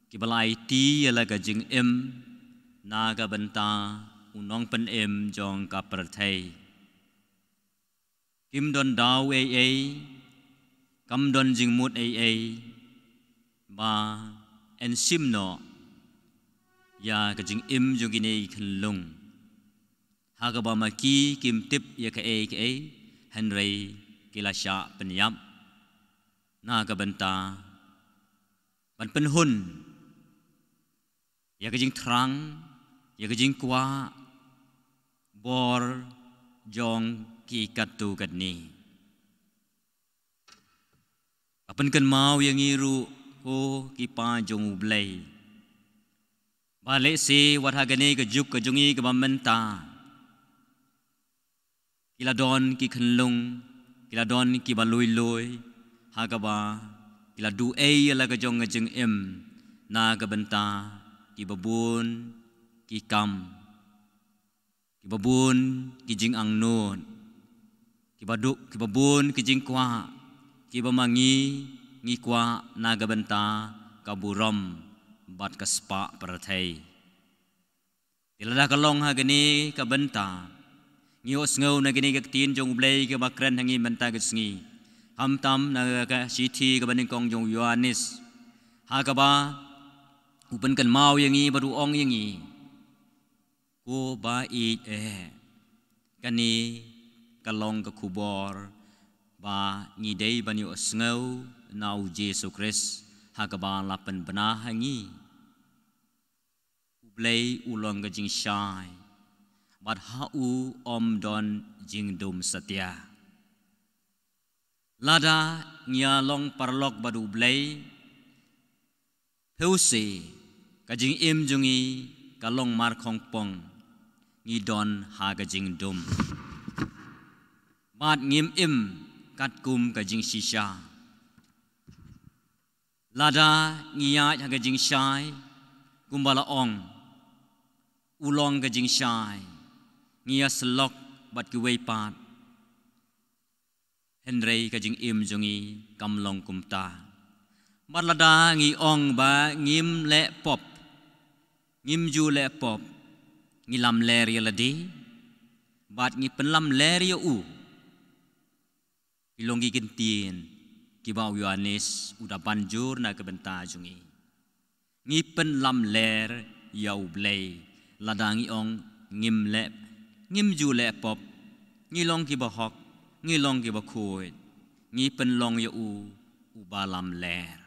kiba la aiti ïa la ka jingim na ka bynta u nongpynim jong ka pyrthei. Kim don daw ei ei, kam don jingmut ei ei ba yn shim noh ïa ka jingim jong kine ki khyllung, ha kaba ma ki kim tip ïa kaei kaei, hynrei ki la shah pynïap na ka bynta ban pynhun ïa ka jingthrang, ïa ka jingkwah bor jong ki katto katne. Ka pynkynmaw ïa ngi ruh ko ki paid jong U Blei ba lehse wat ha kane ka juk ka jong ngi kaba mynta, ki la don ki khyllung, ki la don kiba lui lui, ha kaba ki la duh ei ïa la ka jong ka jingim na ka bynta kiba bun ki kam, kiba bun ki jingangnud, kiba duh, kiba bun ki jingkwah, kiba ma ngi ngi kwah na ka bynta ka burom bad ka spah pyrthei. Te lada ka long ha kane ka bynta, ngi ïohsngew na kane ka ktien jong U Blei kaba kren ha ngi mynta ka sngi, khamtam na ka shithi kaba nyngkong jong u Ïoannis, ha kaba u pynkynmaw ïa ngi bad u ong ïa ngi, ko ba ïeit eh, kane ka long ka khubor ba ngi dei ban ïohsngew na U Jisu Khrist, ha kaba la pynbna ha ngi. U Blei u long ka jingshai, bad ha u ym don jingdum satia. Lada ngi ïa long paralok bad U Blei, phewse ka jingim jong ngi ka long markhongpong, ngi don ha ka jingdum, bad ngim im katkum ka jingshisha. Lada ngi ïaid ha ka jingshai, kumba la ong, u long ka jingshai, ngi ïa syllok bad kiwei pat, hynrei ka jingim jong ngi kam long kumta. Bad lada ngi ong ba ngim leh pop, ngim ju leh pop, ngi lamler ïa lade bad ngi pynlamler ïa u. Ki long ki ktien kiba u Ïoannis u da ban jur na ka bynta jong ngi. Ngi pynlamler ïa U Blei lada ngi ong ngim leh, ngim ju leh pop, ngi long kiba hok, ngi long kiba khuid, ngi pynlong ïa u uba lamler.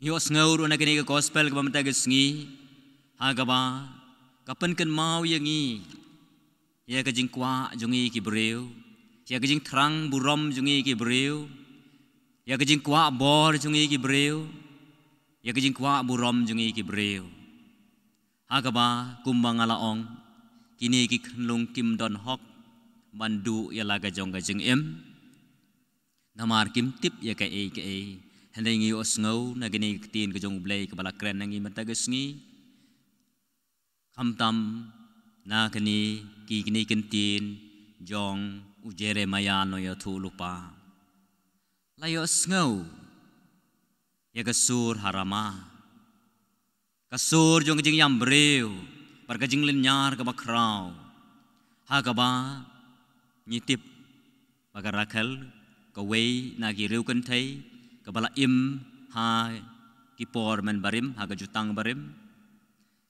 Ngi ïohsngew ruh na kane ka gospel kaba mynta ka sngi, ha kaba ka pynkynmaw ïa ngi ïa ka jingkwah jong ngi ki briew, ïa ka jingthrang burom jong ngi ki briew, ïa ka jingkwah bor jong ngi ki briew, ïa ka jingkwah burom jong ngi ki briew. Ha kaba kumba nga la ong, kine ki khyllung kim don hok ban duh ïa la ka jong ka jingim. Namar kim tip ïa kaei kaei. Hynrei ngi ïohsngew na kine ki ktien ka jong U Blei kaba la kren na ngi mynta ka sngi, khamtam na kine ki, kine ki ktien jong u Jeremaïah nongïathuhlypa. La ïohsngew ïa ka sur ha Rama, ka sur jong ka jingïam briew bad ka jinglynñiar kaba khraw, ha kaba Ngi tip ba ka Rakhel, kawei na ki riewkynthei kaba la im ha ki por mynbarim, ha ka jutang barim,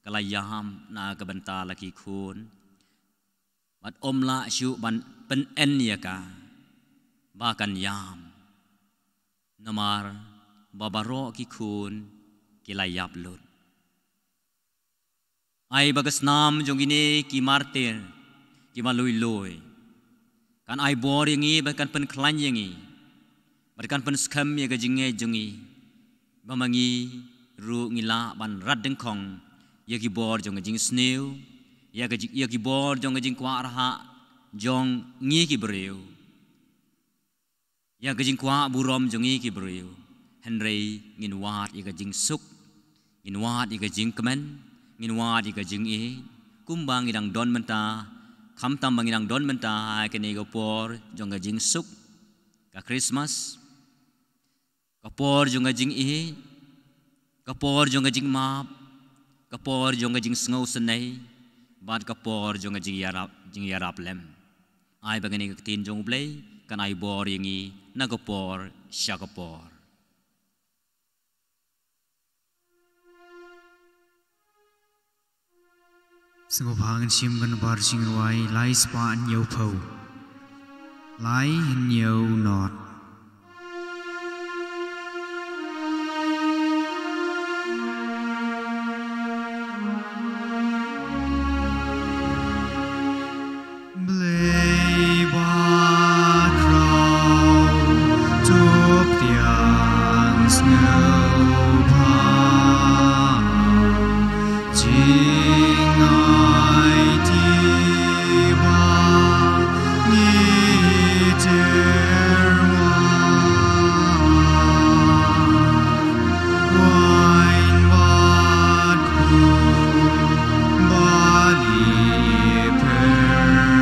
ka la ïam na ka bynta la ki khun. Bad ym lah shuh ban pyneng ïa ka ba kan ïam, namar ba baroh ki khun ki la ïap lut. Ai ba ka snam jong kine ki martir kiba lui lui kan ai bor ïa ngi, bad kan pynkhlaiñ ïa ngi, bad kan pynskhem ïa ka jingngeit jong ngi, ba ma ngi ruh ngi lah ban rat dyngkhong ïa ki bor jong ka jingsniew, ïa ka ji-, ïa ki bor jong ka jingkwah rhah jong ngi ki briew, ïa ka jingkwah burom jong ngi ki briew. Hynrei ngin wad ïa ka jingsuk, ngin wad ïa ka jingkmen, ngin wad ïa ka jingïeit, kumba ngi dang don mynta, khamtam ba ngi dang don mynta ha kane ka por jong ka jingsuk, ka Christmas, ka por jong ka jingïeit, ka por jong ka jingmap, ka por jong ka jingsngewsynei, bad ka por jong ka jingïarap, jingïarap lem. Ai ba kane ka ktien jong U Blei kan ai bor ïa ngi na ka por sha ka por. Sngewbha ngin shim, kan bar jingïarap, lai spah hynñiew phew. Lai hynñiew not. Blei ba khraw, to pdiang sngewbha. Jingaiti ba ngi tyrwa, wine bad khuh, ba li phyrnai.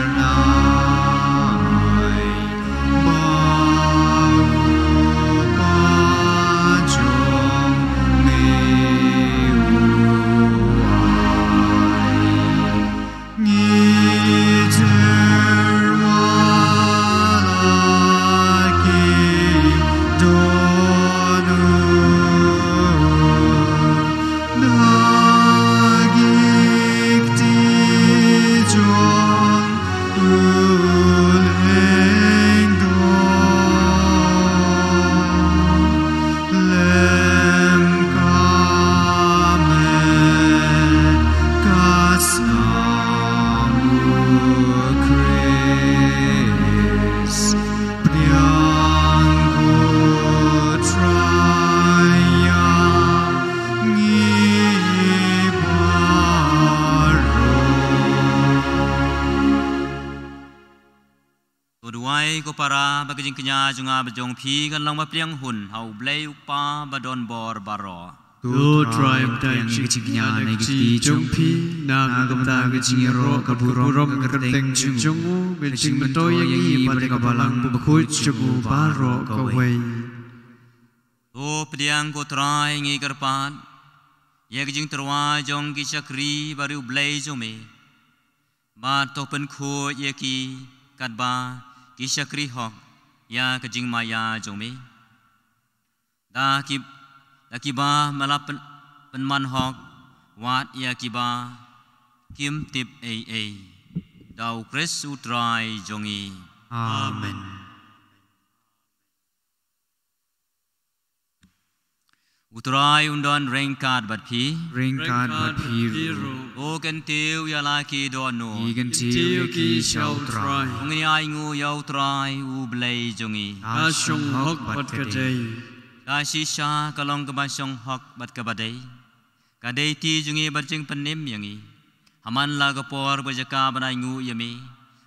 To duwai ko para, ba ka jingkñia jong nga bad jong phi kan long ba pdiang hun ha U Blei U Kpa ba don bor baroh. To Trai, pdiang ïa ka jingkñia na ka kti jong phi, na ka bynta ka jingïaroh ka burom ka kyrteng jong u, ka jingmyntoi ïa ngi bad ïa ka balang bakhuid jong u baroh kawei. To pdiang ko Trai, ngi kyrpad ïa ka jingtyrwa jong ki shakri bariewblei jong me. Bad to pynkhuid ïa ki katba ki shakri hok ïa ka jingmaïa jong me. Da ki, da kiba me la pyn-, pynman hok, wat ïa kiba kim tip ei ei. Da U Khrist U Trai jong ngi. Amen. U Trai un don ryngkat bad phi. Ryngkat bad phi ruh. To kyntiew ïa la ki dohnud. Ngi kyntiew ïa ki sha U Trai. To ngin ïa ainguh ïa U Trai U Blei jong ngi. Ka shong hok bad ka dei. Ka shisha ka long kaba shong hok bad kaba dei. Ka dei ti jong ngi bad jingpynim ïa ngi. Ha man la ka por ba jaka ban ainguh ïa me,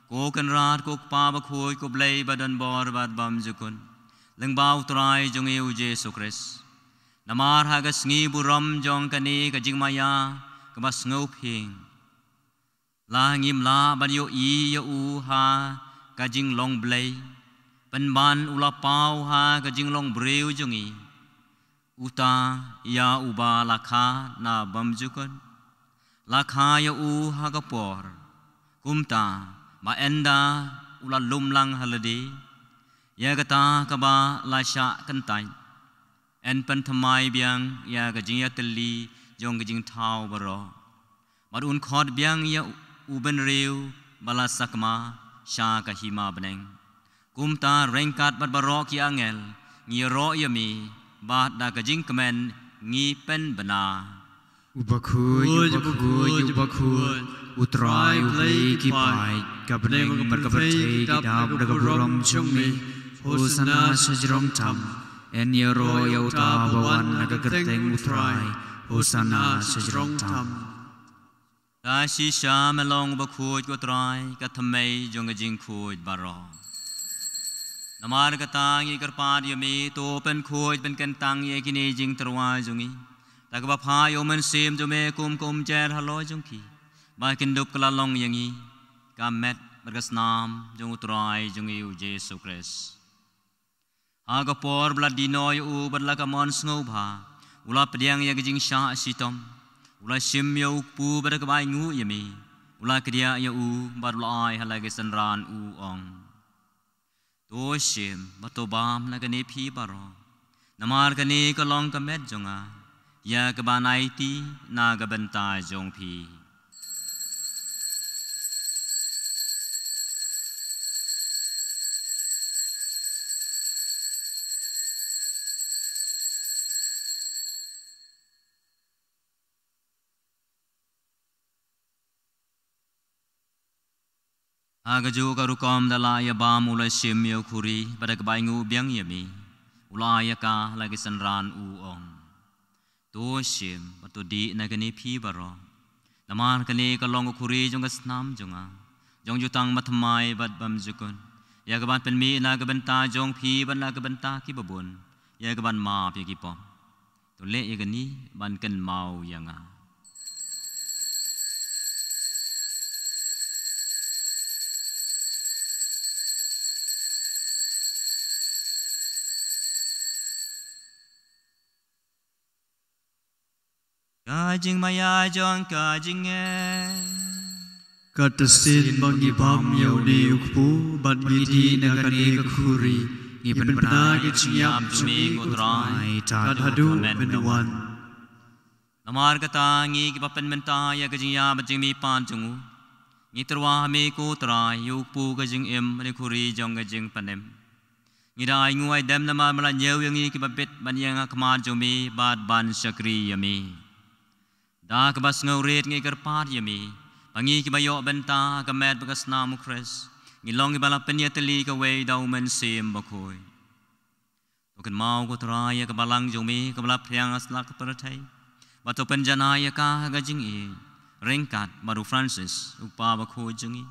ko Kynrad, ko Kpa bakhuid, ko Blei ba don bor bad bymjukut, lyngba U Trai jong ngi U Jisu Khrist. Namar ha ka sngi burom jong kane ka jingmaïa kaba sngewphieng, la ngim lah ban ïohi ïa u ha ka jinglong Blei, pynban u la paw ha ka jinglong briew jong ngi. Uta ïa uba la kha na bymjukut, la kha ïa u ha ka por, kumta ba ynda u la lum lang ha lade ïa kata kaba la shah kyntait. Yn pynthymmai biang ïa ka jingïatylli jong ka jingthaw baroh. Bad un khot biang ïa u bynriew ba la sakma sha ka hima bneng. Kumta ryngkat bad baroh ki angel ngi ïaroh ïa me bad da ka jingkmen ngi pynbna. Uba khuid, uba khuid, uba khuid, U Trai U Blei ki paid, ka bneng bad ka pyrthei ki dap da ka burom jong me. Hosana sha jrong tam. Yn ïaroh ïa uta ba wan na ka kyrteng U Trai. Hosana sha jrong tam. Ta shisha me long uba khuid ko Trai, ka thymmei jong ka jingkhuid baroh. Namar kata ngi kyrpad ïa me, to pynkhuid pynkyntang ïa kine jingtyrwa jong ngi. Ta kaba phah ïa u Mynsiem jong me kum ka umjer halor jong ki. Ba kin dup kylla long ïa ngi ka met bad ka snam jong U Trai jong ngi U Jisu Khrist. Ha ka por ba la dino ïa u bad la ka mon sngewbha, u la pdiang ïa ka jingshah shitom, u la shim ïa u kpu bad da kaba ainguh ïa me, u la kdiah ïa u bad u la ai ha la ki synran u ong. To shim bad to bam na kane phi baroh. Namar kane ka long ka met jong nga, ïa kaban aiti na ka bynta jong phi. Ha kajuh ka rukom da la ïa bam u la shim ïa u khuri, bad da kaba ainguh biang ïa me, u la ai ïa ka ha la ki synran u ong. To shim, bad to dih na kane phi baroh. Namar kane ka long ka khuri jong ka snam jong nga, jong jutang bathymmai bad bymjukut. Ïa kaban pynmih na ka bynta jong phi bad na ka bynta kiba bun. Ïa kaban map ïa ki pop. To leh ïa kane ban kynmaw ïa nga. Ka jingmaïa jong ka jingngeit. Katba shisien ba ngi bam ïa une u kpu bad ngi dih na kane ka khuri, ngi pynbna ïa ka jingïap jong me ko Trai tad haduh ban wan. Namar kata ngi kiba pynmynta ïa ka jingïap bad jingmihpat jong u, ngi tyrwa ha me ko Trai ïa u kpu ka jingim bad ïa ka khuri jong ka jingpynim. Ngi da ainguh aidem namar ba la ñiew ïa ngi kiba bit ban ïeng ha khmat jong me bad ban shakri ïa me. Da kaba sngewrit ngi kyrpad ïa me ba ngi kiba ïoh bynta ha ka met bad ka snam u Khrist, ngi long kiba la pynïatylli kawei da u Mynsiem Bakhuid. To kynmaw ko Trai ïa ka balang jong me kaba la phriang ha satlak ka pyrthei, bad to pynjanai ïa ka ha ka jingïeit ryngkat bad u Francis u kpa bakhuid jong ngi,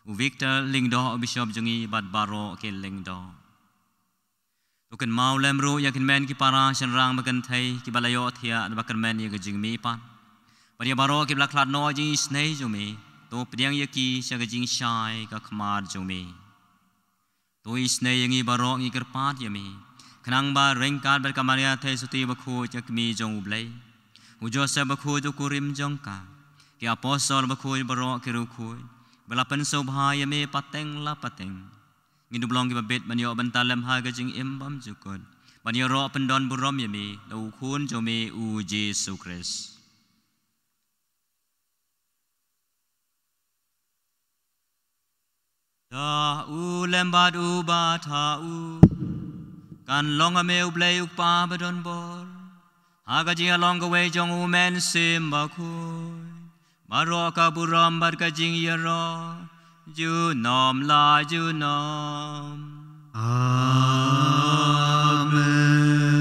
u Victor Lyngdoh u bishop jong ngi bad baroh ki Lyngdoh. To kynmaw lem ruh ïa ki hynmen ki para shynrang ba kynthei kiba la ïohthiah da ba kyrmen ïa ka jingmihpat, bad ïa baroh kiba la khlad noh ha jingisynei jong me, to pdiang ïa ki sha ka jingshai ka khmat jong me. To isynei ïa ngi baroh ngi kyrpad ïa me, khnang ba ryngkat bad ka Maria Theisotti bakhuid ka kmie jong U Blei, u Joseph bakhuid u kurim jong ka, ki apostol bakhuid baroh ki riewkhuid ba la pynsngewbha ïa me pateng la pateng, ngin dup long kiba bit ban ïoh bynta lem ha ka jingim bymjukut, ban ïaroh pyndon burom ïa me da u Khun jong me u Jisu Khrist. Da u lem bad u bad ha u, kan long ha me U Blei u Kpa badonbor, ha ka jingïalong kawei jong u Mynsiem Bakhuid, baroh ka burom bad ka jingïaroh junom la junom.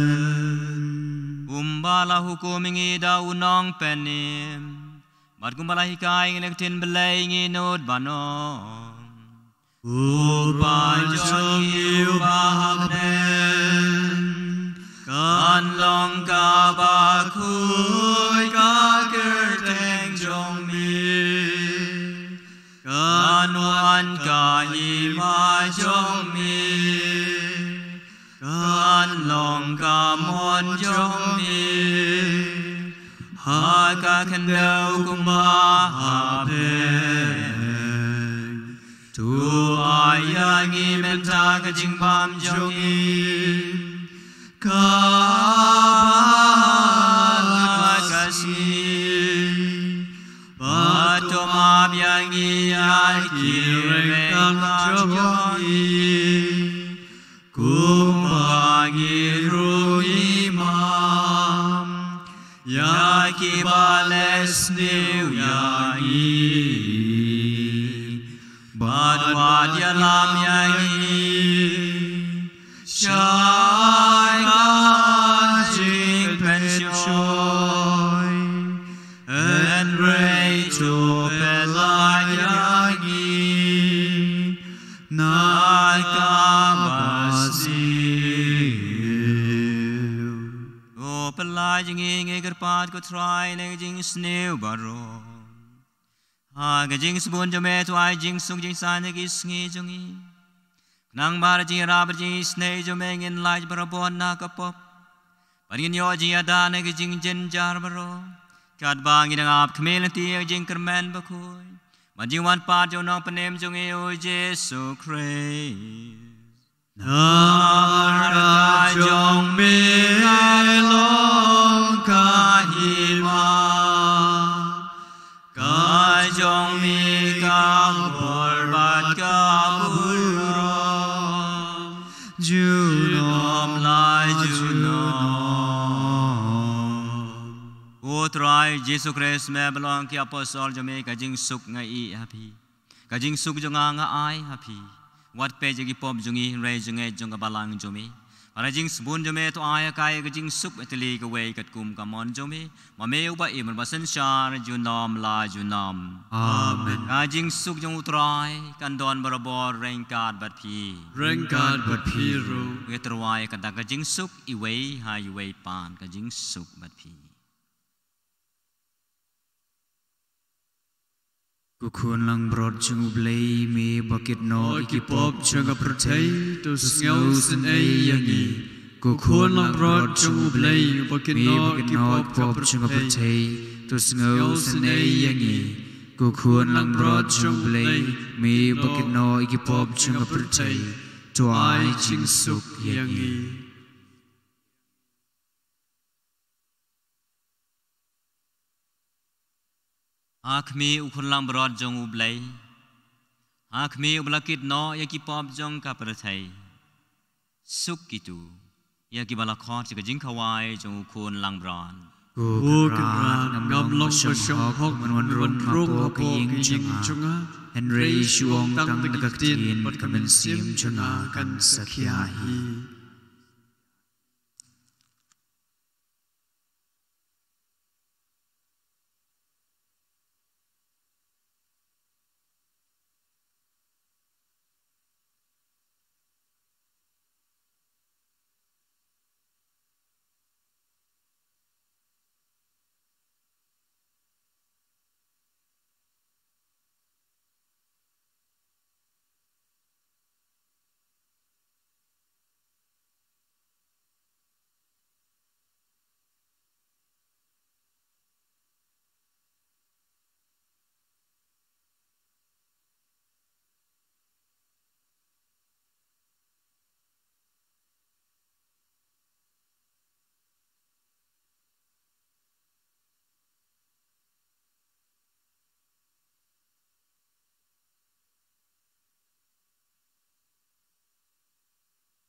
Amen. Kumba la hukum ïa ngi da u Nongpynim, bad kumba la hikai ïa ngi na ka ktien Blei, ngi nud ban ong: U Kpa jong ngi uba ha bneng, kan long kaba khuid ka kyrteng jong me. Kan wan ka hima jong me. Kan long ka mon jong me ha ka khyndew kumba ha bneng. To ai ngi mynta ka jingbam jong ngi kaba la ka sngi, bad to map ïa ngi ïa ki ryngkat jong ngi, kumba ngi ruh ngi map ïa kiba leh sniew ïa ngi, bad wat ïalam ïa ngi sha ka jingpynshoi, hynrei to pyllait ïa ngi na kaba sniew. To pyllait ïa ngi, ngi kyrpad, ko Trai, na ka jingsniew baroh. Ha ka jingsbun jong me to ai jingsuk jingsaiñ ha ki sngi jong ngi. Khnang ba da ka jingïarap bad ka jingisynei jong me ngin lait barabor na ka pop, bad ngin ïoh jingïada na ki jingjynjar baroh, katba ngi dang ap khmih lynti ïa ka jingkyrmen bakhuid bad jingwan pat jong u Nongpynim jong ngi, u Jisu Khrist. Namar ka jong me long ka hima, ka jong me ka bor bad ka burom junom la junom. Ko Trai Jisu Khrist, me ba long ki apostol jong me, ka jingsuk nga ïeh ha phi, ka jingsuk jong nga nga ai ha phi. Wat peit ïa ki pop jong ngi, hynrei jingngeit jong ka balang jong me. Bad ha ka jingsbun jong me to ai ha ka ka jingsuk ba tili kawei katkum ka mon jong me, ma me uba im bad uba synshar junom la junom. Amen. Ka jingsuk jong u Trai kan don barabor ryngkat bad phi. Ryngkat bad phi ruh. Ngi tyrwa ïa kata ka jingsuk iwei ha iwei pat, ka jingsuk bad phi. Ko Khun langbrot jong U Blei, me ba kit noh ïa ki pop jong ka pyrthei, to sngew synei ïa ngi. Ko Khun langbrot jong U Blei, ba kit noh ïa ki pop jong ka pyrthei, to sngew synei ïa ngi. Ko Khun langbrot jong U Blei, me ba kit noh ïa ki pop jong ka pyrthei, to ai jingsuk ïa ngi. Ha khmih, U Khun langbrot jong U Blei. Ha khmih, uba la kit noh ïa ki pop jong ka pyrthei. Suk kito ïa kiba la khot sha ka jingkhawai jong U Khun langbrot. Ko Kynrad, ngam long ba shemphok ban wan rung hapoh ka ïing jong nga, hynrei shu ong tang da ka ktien bad ka mynsiem jong nga kan sa khia hi.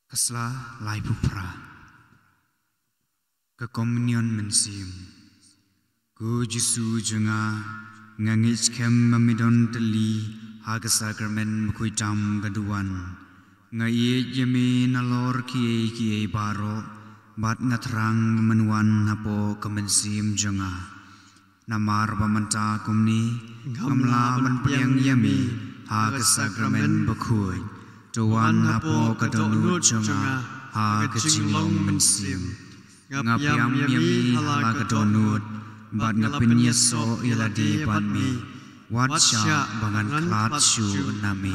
Ka sla laiphew phra. Ka Komunion Mynsiem. Ko Jisu jong nga, nga ngeit skhem ba me don tylli ha ka sakramen bakhuid tam ka duwan. Nga ïeit ïa me nalor kiei kiei baroh, bad nga thrang ba men wan hapoh ka mynsiem jong nga. Namar ba mynta kumne ngam lah ban pdiang ïa me ha ka sakramen bakhuid. To wan hapoh ka dohnud jong nga ha ka jinglong mynsiem. Nga pdiang ïa me ha la ka dohnud, bad nga pynïasoh ïa lade bad me. Wat shah ba ngan khlad shuh na me.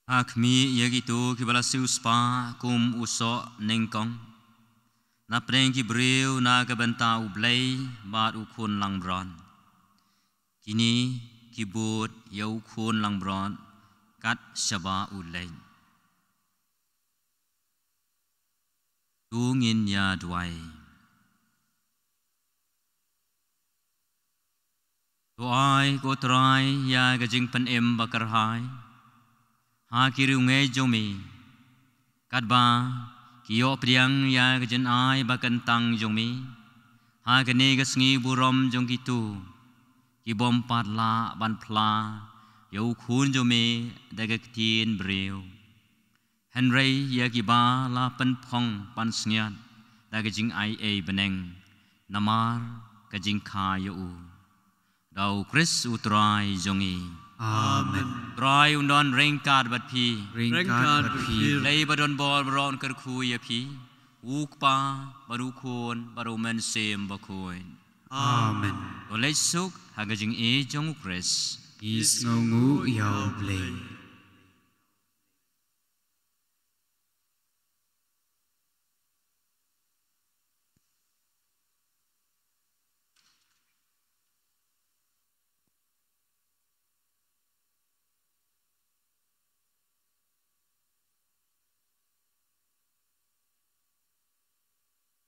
Ha khmih ïa kito kiba la siewspah kum u soh nyngkong napdeng ki briew na ka bynta U Blei bad U Khun langbrot. Kine ki bud ïa U Khun langbrot kat shaba u leit. To ngin ïa duwai. To ai, ko Trai, ïa ka jingpynim bakyrhai ha ki riewngeit jong me, katba ki ïoh pdiang ïa ka jingai bakyntang jong me ha kane ka sngi burom jong kito ki bym pat lah ban phla ïa U Khun jong me da ka ktien briew. Hynrei ïa kiba la pynphong pansngiat da ka jingaiei bneng namar ka jingkha ïa u, da U Khrist U Trai jong ngi. Amen. Trai un don ryngkat bad phi. Ryngkat bad phi. Blei ba don bor baroh un kyrkhu ïa phi, U Kpa bad U Khun bad U Mynsiem Bakhuid. Amen. To leit suk ha ka jingïeit jong U Khrist. Ngi sngewnguh ïa U Blei.